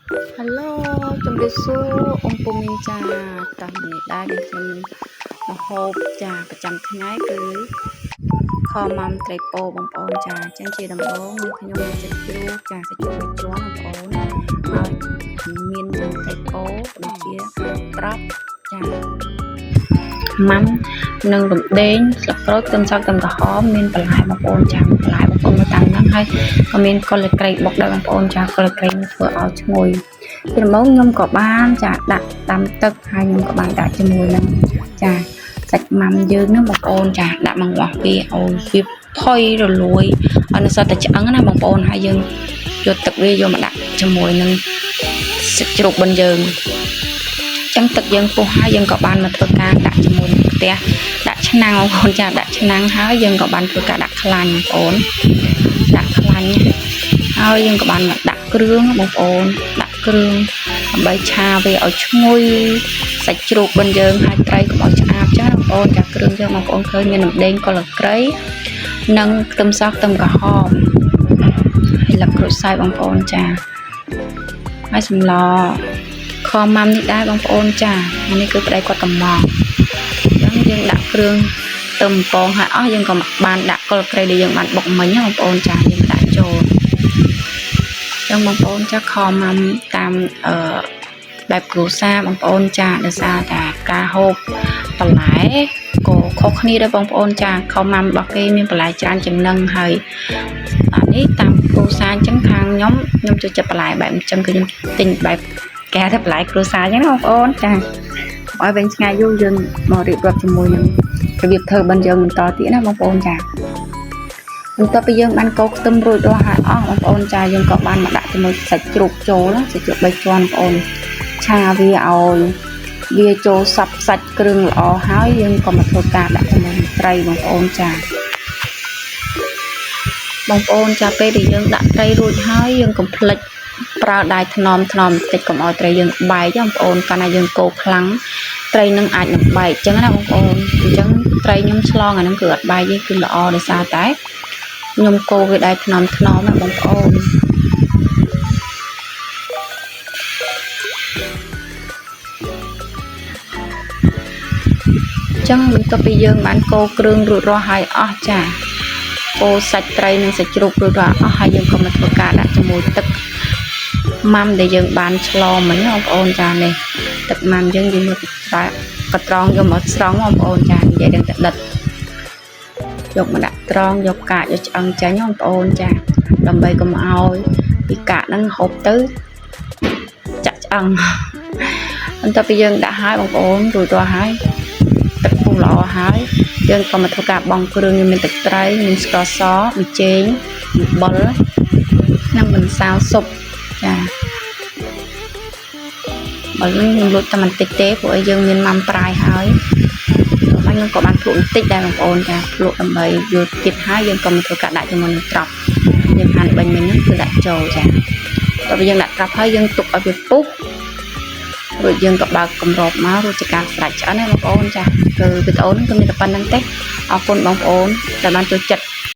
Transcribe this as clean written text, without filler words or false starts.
Hello ជំរាបសួរអ៊ំពូមីងចាតោះនេះដែរដែលខ្ញុំមកហូបចាប្រចាំថ្ងៃគឺខម៉ាំត្រីពោបងប្អូនចាអញ្ចឹងជាដំបូងខ្ញុំចិត្តជ្រូកចាសាច់ជ្រូកបីជាន់បងប្អូនហើយមានយើងត្រីពោដូចជាត្រប់ចាម៉ាំនិងរំដេងស្លឹកក្រូចខ្ទឹមសខ្ទឹមក្រហមមានបន្លែបងប្អូនចាបន្លែបងប្អូនមកតាមហ្នឹងហើយក៏មានកលក្រៃបុកដែរបងប្អូនចាកលក្រៃធ្វើឲ្យឈ្ងុយពីដំបូងខ្ញុំក៏បានចាដាក់ដាំទឹកហើយខ្ញុំក៏បានដាក់ជាមួយនឹងចាសាច់ម៉ាំយើងហ្នឹងបងប្អូនចាដាក់មកងាស់វាឲ្យវាផុយរលួយឲ្យនៅសល់តែឆ្អឹងណាបងប្អូនហើយយើងយកទឹកវាយកមកដាក់ជាមួយនឹងសាច់ជ្រូករបស់យើងចឹងទឹកយើងពុះហើយយើងក៏បានមកធ្វើការដាក់ជាមួយនឹងខ្ទះដាក់ឆ្នាំងបងប្អូនចាដាក់ឆ្នាំងហើយយើងក៏បានធ្វើការដាក់ខ្លាញ់បងប្អូនដាក់ខ្លាញ់ហើយយើងក៏បានមកដាក់គ្រឿងបងប្អូនដាក់គ្រឿងដើម្បីឆាវាឲ្យឈ្ងុយសាច់ជ្រូករបស់យើងហើយត្រីកុំឲ្យឆ្អាបចាបងប្អូនចាគ្រឿងយើងបងប្អូនឃើញមានរំដេងកលក្រៃនិងខ្ទឹមសខ្ទឹមក្រហមហើយលឹកក្រូចសើចបងប្អូនចាហើយសម្លខម៉ាំនេះដែរបងប្អូនចានេះគឺប្តីគាត់កំងអញ្ចឹងយើងដាក់គ្រឿងទៅបំពងហើយអស់យើងក៏បានដាក់កលក្រៃដែលយើងបានបុកមិញបងប្អូនចាយើងដាក់ចូលអញ្ចឹងបងប្អូនចាខម៉ាំតាមអឺបែបគ្រួសារបងប្អូនចាដោយសារតែការហូបបន្លែក៏ខុសគ្នាដែរបងប្អូនចាខម៉ាំរបស់គេមានបន្លែច្រើនជាងនឹងហើយអានេះតាមគ្រួសារអញ្ចឹងខាងខ្ញុំខ្ញុំចូលចិត្តបន្លែបែបអញ្ចឹងគឺខ្ញុំទិញបែបគេហៅថាបន្លែគ្រួសារអញ្ចឹងណាបងប្អូនចាឲ្យវិញឆ្ងាយយូរយើងមករៀបរាប់ជាមួយនឹងរបៀបធ្វើបិណ្ឌយើងបន្តទៀតណាបងប្អូនចាបន្ទាប់ពីយើងបានកូរខ្ទឹមរួចរាល់ហើយអស់បងប្អូនចាយើងក៏បានមកដាក់ជាមួយសាច់ជ្រូកចូលសាច់ជ្រូកបីជាន់បងប្អូនឆាវាឲ្យវាចូលសព្វសាច់គ្រឿងល្អហើយយើងក៏មកធ្វើការដាក់ជាមួយត្រីបងប្អូនចាបងប្អូនចាពេលដែលយើងដាក់ត្រីរួចហើយយើងកុំភ្លេចប្រើដៃថ្នមថ្នមបន្តិចកុំឲ្យត្រីយើងបែកបងប្អូនកាលណាយើងកូរខ្លាំងត្រីនឹងអាចនឹងបែកអញ្ចឹងណាបងប្អូនអញ្ចឹងត្រីខ្ញុំឆ្លងអាហ្នឹងគឺអត់បែកទេគឺល្អដោយសារតែខ្ញុំកូរវាដៃថ្នមថ្នមណាបងប្អូនអញ្ចឹងបន្ទាប់ពីយើងបានកូរគ្រឿងរួចរាល់ហើយអស់ចាកូរសាច់ត្រីនិងសាច់ជ្រូករួចរាល់អស់ហើយយើងក៏មកធ្វើការដាក់ជាមួយទឹកម៉ាំដែលយើងបានឆ្លងមិញបងប្អូនចានេះទឹកម៉ាំយើងយើងយកទៅកត្រងយកមកស្រង់បងប្អូនចានិយាយដឹងតែដិតយកមកដាក់ត្រង់យកកាកយកឆ្អឹងចេញបងប្អូនចាដើម្បីកុំឲ្យពីកាកហ្នឹងហូបទៅចាក់ឆ្អឹងបន្ទាប់ពីយើងដាក់ហើយបងប្អូនរួចរាល់ហើយទឹកពុះល្អហើយយើងក៏មកធ្វើការបង់គ្រឿងមានទឹកត្រីមានស្ករសប៊ីចេងអំបិលនិងម្សៅស៊ុបចាបើនឹងខ្ញុំលួចតែបន្តិចទេព្រោះឲ្យយើងមានម៉ាំប្រាយហើយបាញ់ខ្ញុំក៏បានភ្លក់បន្តិចដែរបងប្អូនចាភ្លក់ដើម្បីយល់ទៀតហើយយើងក៏មកធ្វើការដាក់ជាមួយនឹងត្រប់យើងហាន់បាញ់មិញហ្នឹងគឺដាក់ចូលចាដល់ពេលយើងដាក់ត្រប់ហើយយើងទុកឲ្យវាពុះរួចយើងក៏បើកគម្របមករួចជាការស្រេចឆ្អិនណាបងប្អូនចាគឺវីដេអូហ្នឹងគឺមានតែប៉ុណ្្នឹងទេអរគុណបងប្អូនដែលបានចូលចិត្ត